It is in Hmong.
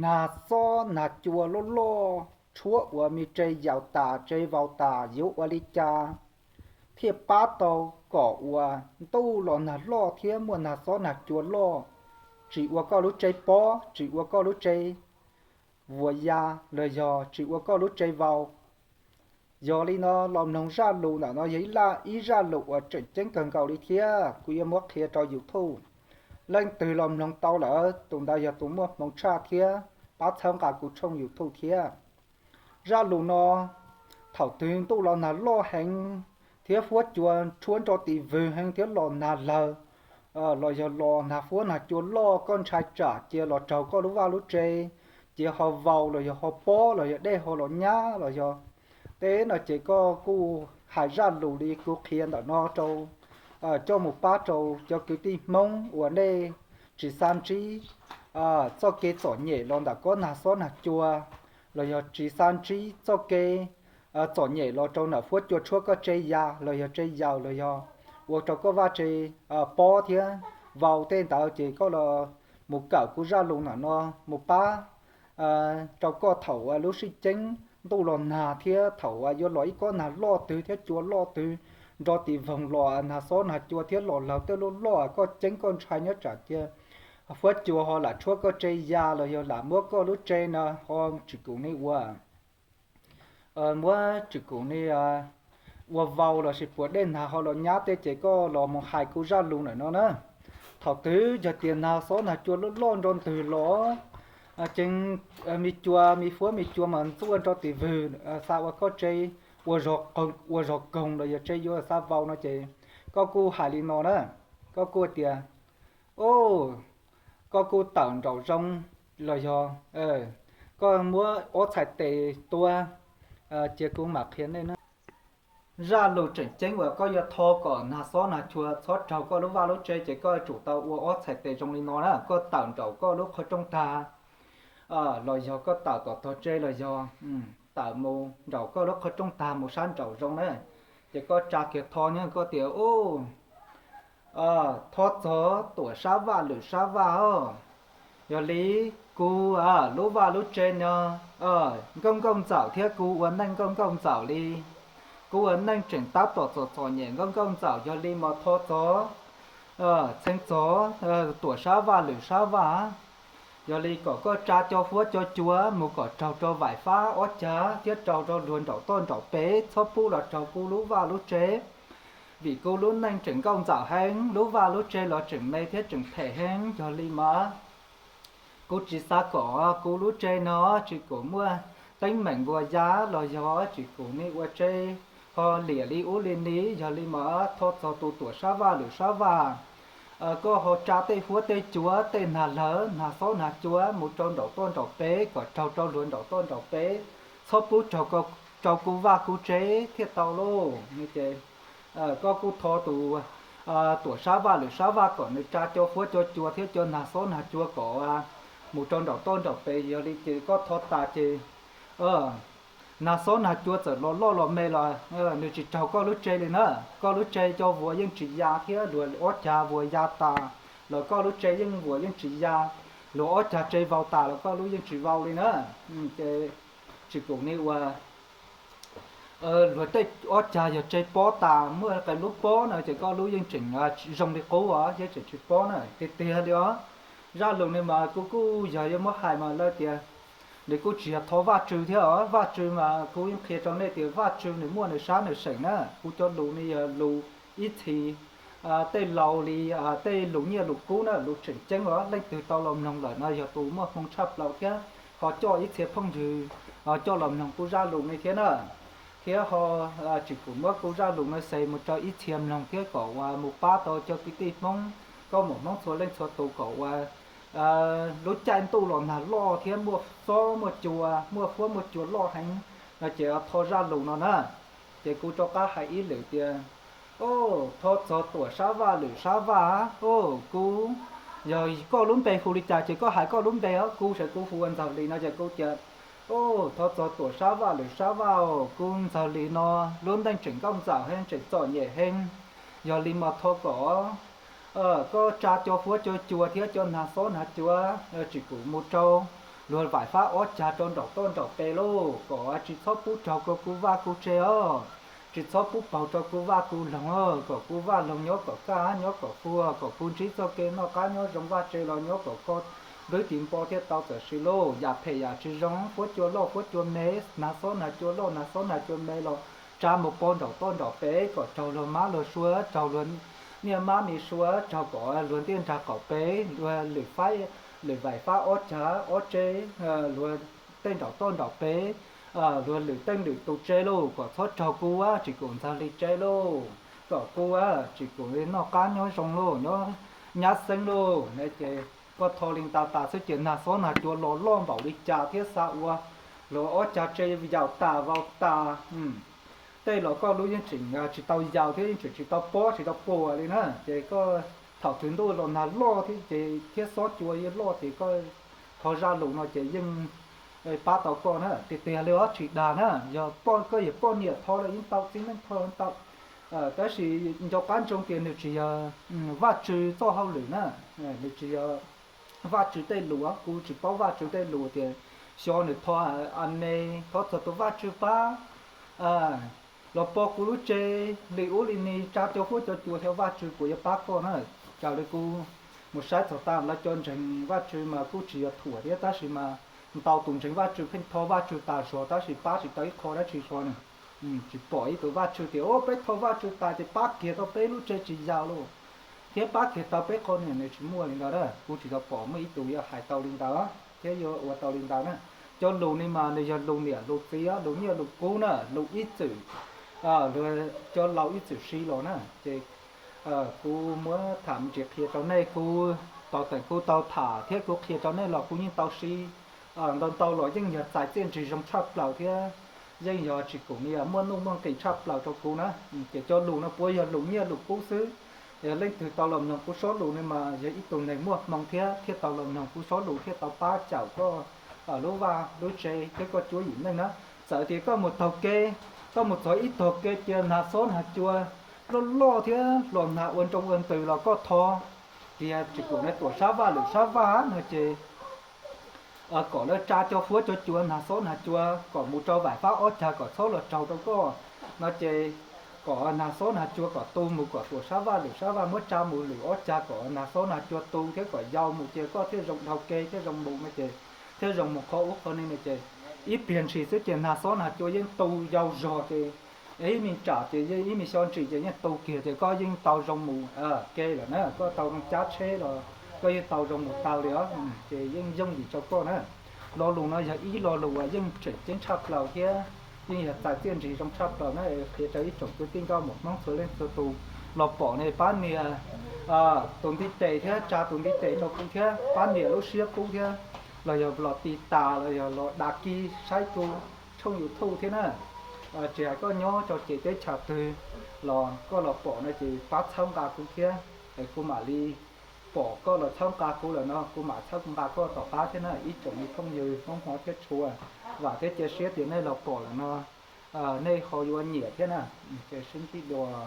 Nag xob nag cua loj loj, tshuab uas me tse yaus tas tse vau tas, yuav ua li cas thiaj pab tau kom uas ntuj los nag loj thiab muaj nag xob nag cua loj, tsis ua koj lub tsev pob, tsis ua koj lub tsev vuas ya, los yog tsis ua koj lub tsev vau? Yog li no, los mloog zaj lus ntawm no yog ib zaj lus uas tseem ceeb kawg nkaus li thiab kuv yuav muab qhia rau YouTube. Leej twg los mloog tau lawm, tus ntawd yog tus muaj hmoo tshaj thiab pab txhawb nqa kuv tshooj YouTube thiab. Zaj lus no, thaum twg ntuj los nag loj heev thiab huab cua tshuab nrov tis vwg heev thiab los nag lawg, los yog los nag huab nag cua loj, koj ntshai tsam cia los raug koj lub vaj lub tsev, cia ho vau los yog ho pob los yog dej ho los nyab los yog tej no ces koj kuj hais zaj lus li kuv qhia ntawm no rau, coj mus pab rau cov kwv tij Hmoob uas nej tsis xav ntsib txoj kev txom nyem los ntawm koj nag xob nag cua, los yog tsis xav ntsib txoj kev txom nyem los rau ntawm huab cua tshuab koj tsev ya los yog tsev yaus los yog ua rau koj vaj tsev pob thiab vau tej ntawd ces koj los mus kawm kuv zaj lus ntawm no mus pab rau koj thaum uas lub sij ceeb ntuj los nag thiab thaum uas yuav los ib kob nag loj twg thiab cua loj twg nrov tis voog los nag xob nag cua thiab los lawg tej loj loj, koj ceeb koj ntshai nyob tsam cia huab cua ho lam tshuab koj tsev ya los yog lam muab koj lub tsev no ho tsis kum ni ua muab tsis kum ni ua vau los sis puas dej nag ho los nyab tej ces koj los mus hais kuv zaj lus ntawm no na. Thaum twg yog tias nag xob nag cua loj loj nrov ntwg los, ces me cua me huab me cua mas ntxuaj nrov tis vwg xa ua koj tsev ua zog koog los yog tsev yuav xa vau no ces koj kuj hais li no na, koj kuj tias, o, koj kuj tawm nraum zoov los yog koj muab ob txhais tes tua, cia kuv mam qhia nej na. Zaj lus tseem ceeb uas koj yuav thov kom nag xob nag cua txhob raug koj lub vaj lub tsev ces koj yuav tsum tau ua ob txhais tes zoo li no na, koj tawm nraum koj lub qhov rooj tag los yog koj tawm tom tog tsev los yog tawm mus nraum koj lub qhov rooj tag mus sab nraum zoov na, ces koj tsa kiag thov nyob koj tias, u, thov txog Tuam Sab Vaj Lwm Sab Vaj os, yog li kuv lub vaj lub tsev no nkauj nkauj ntxawm thiab kuv ua neej nkauj nkauj ntxawm li, kuv ua neej tseem tab tom txom txom nyem nkauj nkauj ntxawm, yog li mas thov txog txheev txog Tuam Sab Vaj Lwm Sab Vaj, yog li kom koj tsa cov huab cov cua mus kom raug rau vaim fab ob cag thiab raug rau luag nraum toj nraum pem, txhob pub los raug kuv lub vaj lub tsev, vim kuv lub neej tseem nkauj ntxawm heev, lub vaj lub tsev los tseem me thiab tseem phem heev, yog li mas kuv tsis xav kom kuv lub tsev no tsis kum muaj teeb meem npua ya los yog tsis kum ni ua tsev ho liam li ub li ni, yog li mas thov txog tus Tuam Sab Vaj Lwm Sab Vaj, koj ho tsa tej huab tej cua tej nag lawg nag xob nag cua mus rau nraum toj nraum pem kom raug rau luag nraum toj nraum pem, txhob pub raug rau kuv vaj kuv tsev thiaj tau lauj. Koj kuj thov tus Tuam Sab Vaj Lwm Sab Vaj kom nws tsa cov huab cov cua thiab cov nag xob nag cua kom mus rau nraum toj nraum pem, yog li ces koj thov tas ces nag xob nag cua txawm los loj los me los nws tsis raug koj lub tsev li na. Koj lub tsev cov vuas yeej tsis ya thiab luag ob cag vuas ya tas los koj lub tsev yeej vuas yeej tsis ya, luag ob cag tsev vau tas los koj lub yeej tsis vau li na. Ces tsis kum ni ua luag tej ob cag yog tsev pob tas muaj qee lub pob no ces koj lub yeej tseem zoo li qub os, yeej tseem tsis pob na, tiag tiag li os. Zaj lus no mas kuv kuj yog yuav muab hais mas lawv tias nws kuj tsis yog thov Vajtswv thiab os. Vajtswv mas kuv yeej qhia rau nej tias Vajtswv nws muaj nws sab nws seem na. Kuv cov lus no yog lus ib txhis tej laus li tej lus nyiaj lus kub na, lus tseem ceeb os. Leej twg tau los mloog lawm no yog tus muaj hmoo tshaj plaws thiab ho coj ib txhia phooj ywg coj los mloog kuv zaj lus no thiab na. Thiab ho tsis kum muab kuv zaj lus no xa mus rau ib txhia mloog thiab kom uas mus pab tau cov kwv tij Hmoob, nkauj muam Hmoob txhua leej txhua tus kom uas lub caij ntuj los nag loj thiab muaj xob muaj cua, muaj huab muaj cua loj heev no ces thov zaj lus no na. Ces kuv rov qab hais ib lwm tias, o, thov txog Tuam Sab Vaj Lwm Sab Vaj, o, kuv, yog koj lub npe hu li cas ces koj hais koj lub npe os, kuv saib kuv hu ua Ntxawg Lis no ces kuv tias, o, thov txog Tuam Sab Vaj Lwm Sab Vaj, o, kuv Ntxawg Lis no lub neej tseem nkauj ntxawm heev tseem txom nyem heev, yog li mas thov kom koj tsa cov huab cov cua thiab cov nag xob nag cua tsis kum mus rau luag vaim fab ob cag rau nraum toj nraum pes lauj, kom tsis txhob pub raug kuv vaj kuv tse os, tsis txhob pub paug rau kuv vaj kuv loog os, kom kuv vaj loog nyob kom kaj nyob kom fuag, kom kuv ntsib txoj kev noj qab nyob zoo, vaj tse los nyob kom koj npwb tis npo thiaj tau txawm sim lauj. Yam phem yam tsis zoo, fuab cua loj fuab cua me, nag xob nag cua loj nag xob nag cua me los tsa mus pov nraum toj nraum pes kom raug luag mab luag sua, raug luag niaj mab mi sua, raug kom luag ntiaj nrag qaum pes, luag lwm faib, lwm vaim fab ob cag ob tse, luag tej nraum toj nraum pes, luag lwm tej lwm tus tse lauj, kom txhob raug kuv vaj Tsis Kum Ntxawg Hli tse lauj, kom kuv vaj Tsis Kum noj qab nyob zoo lauj, nyob nyab xeeb lauj. Ces koj tho li ntawd tas xwb ces nag xob nag cua los loj npaum li cas thiab xa ua luag ob cag tse yaus tas vau tas. Tej los koj lub yeej tseem tsis tau yaus thiab yeej tseem tsis tau pob tsis tau puas li na, ces koj thaum twg ntuj los nag loj thiab ces thiab xob cua yeej loj ces koj thov zaj lus no ces yeej pab tau koj na. Tiag tiag li os tsis dag na, yog poj koj yog poj niam thov los yeej tau, txiv neej thov los yeej tau. Tab sis nco qab ntsoov tias nws tsis yog Vajtswv txoj hauj lwm na, nws tsis yog Vajtswv tej lus, kuv tsis paub Vajtswv tej lus tias xyov nws thov a ne, thov txog tus Vajtswv pab los pov kuv lub tse li ub li ni, tsa cov huab cov cua, xyov Vajtswv puas yuav pab koj na. Raws li kuv mus saib txog tas lawv cov ntseeg Vajtswv mas kuj tsis yog thuam thiab, tab sis mas ntau tus ntseeg Vajtswv pheej thov Vajtswv tas zog tab sis pab tsis tau ib qho dab tsi zog na. Tsis pom ib tug Vajtswv tias, o, peb thov Vajtswv tas ces pab kiag tau peb lub tse tsis yaus lauj, thiab pab kiag tau peb qho, nws tsis muaj li ntawd na. Kuv tsis tau pom muaj ib tug yuav hais tau li ntawd thiab yuav ua tau li ntawd na. Cov lus ni mas nws yog lus niam lus txiv, lus nyiaj lus kub na, lus ib txwm, cov laus ib txwm siv los na. Ces kuv muab tham ntsis qhia rau nej, kuv tau tawm kuv tau tham thiab kuv qhia rau nej los kuv yeej tau siv ntau ntau los yeej yog txais txiaj ntsig zoo tshaj plaws thiab yeej yog Tsis Kum niam muaj nuj muaj nqis tshaj plaws rau kuv na. Ces cov lus no puav yog lus nyiaj lus kub xwb. Yog leej twg tau los mloog kuv sob lus no mas yog ib tug neeg muaj hmoo thiab thiaj tau los mloog kuv sob lus thiaj tau pab cawm koj lub vaj lub tse thiab koj cuab yim neej na. Txawm tias koj mus taug kev, koj mus txog ib tog kev cia nag xob nag cua loj loj thiab los nag ua nroo ua ntws los koj thov kiag Tsis Kum niam tuam sab vaj lwm sab vaj no ces kom lawv tsa cov huab cov cua nag xob nag cua kom mus rau vaim fab ob cag kom txhob los raug rau koj no ces kom nag xob nag cua kom tu mus kom tuam sab vaj lwm sab vaj muab tsa mus lwm ob cag kom nag xob nag cua tu thiab kom yau mus ces koj thiaj zoo dhau kev thiab zoo mus no ces thiaj zoo mus qhov ub qhov no no ces ib pliag ntshis xwb ces nag xob nag cua yeej tu yau zog ces ib me tsam ces yeej ib me xyo ntsis ces yeej tu kiag ces koj yeej tau zoo mus kev lawm na, koj tau zoo cab tsheb los koj yeej tau zoo mus taw li os. Ces yeej yooj yim rau koj na. Lo lus no yog ib lo lus uas yeej tseem ceeb tshaj plaws thiab yeej yog txais txiaj ntsig zoo tshaj plaws na. Qhia rau ib tsoom kwv tij nkauj muam Hmoob txhua leej txhua tus los pom ne pab nias tus ntiv tes thiab tsa tus ntiv tes rau kuv thiab pab nias lub siab pub thiab los yog los tiv tas los yog los dag kis saib kuv tshooj YouTube thiab na. Tsis hais koj nyob rau ces teb chaws twg los koj los pom no ces pab txhawb nqa kuv thiab, kuv mam li pom koj los txhawb nqa kuv lawm no kuv mam txhawb nqa koj tom qab thiab na ib tsoom me phooj ywg Hmoob hmov thiab tshua. Vam thiab cia siab tias nej los pom lawm no nej ho yuav nyiam thiab na. Ces sib ntsib dua.